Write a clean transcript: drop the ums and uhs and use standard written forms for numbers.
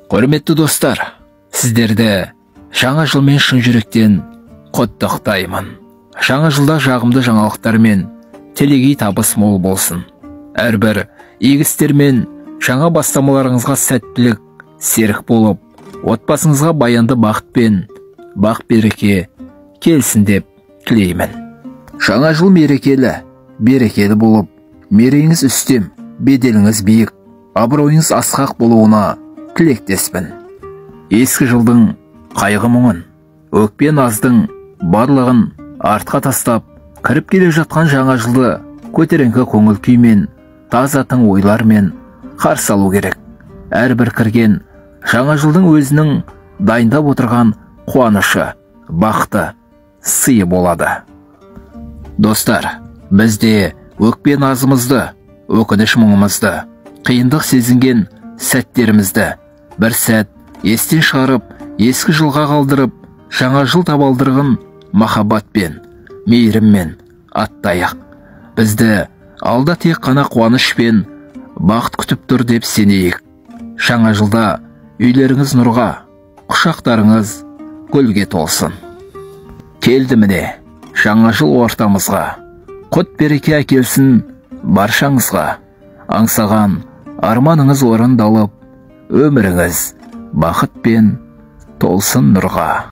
Құрметті достар, сіздерді жаңа жылмен шын жүректен құттықтаймын. Жаңа жылда жағымды жаңалықтар мен телегей табыс мол болсын. Әрбір игі істер мен жаңа бастамаларыңызға сәттілік серік болып, отбасыңызға баянды бақыт пен бақ береке келсін деп тілеймін. Жаңа жыл мерекелі, берекелі болып, мерейіңіз үстем, беделіңіз биік, абыройыңыз асқақ болуына тілектеспін. Ескі жылдың қайғы мұңын, өкпе наздың барлығын артқа тастап, кіріп келе жатқан жаңа жылды көтеріңкі көңіл күймен, таза тың ойлармен қарсы алу керек. Әрбір кірген жаңа жылдың өзінің дайындап отырған қуанышы, бақыты, сыйы болады. Достар, бізде өкпе назымызды, өкініш мұңымызды, қиындық сезінген сәттерімізді бір сәт естен шығарып, ескі жылға қалдырып, жаңа жыл табалдырығын махаббатпен, мейіріммен аттайық. Бізді алда тек қана қуаныш пен бақыт күтіп тұр деп сенейік. Жаңа жылда үйлеріңіз нұрға, құшақтарыңыз гүлге толсын. Келді міне жаңа жыл ортамызға, құт береке әкелсін баршаңызға. Аңсаған арманыңыз орындалып, өміріңіз бақытпен толсын нұрға.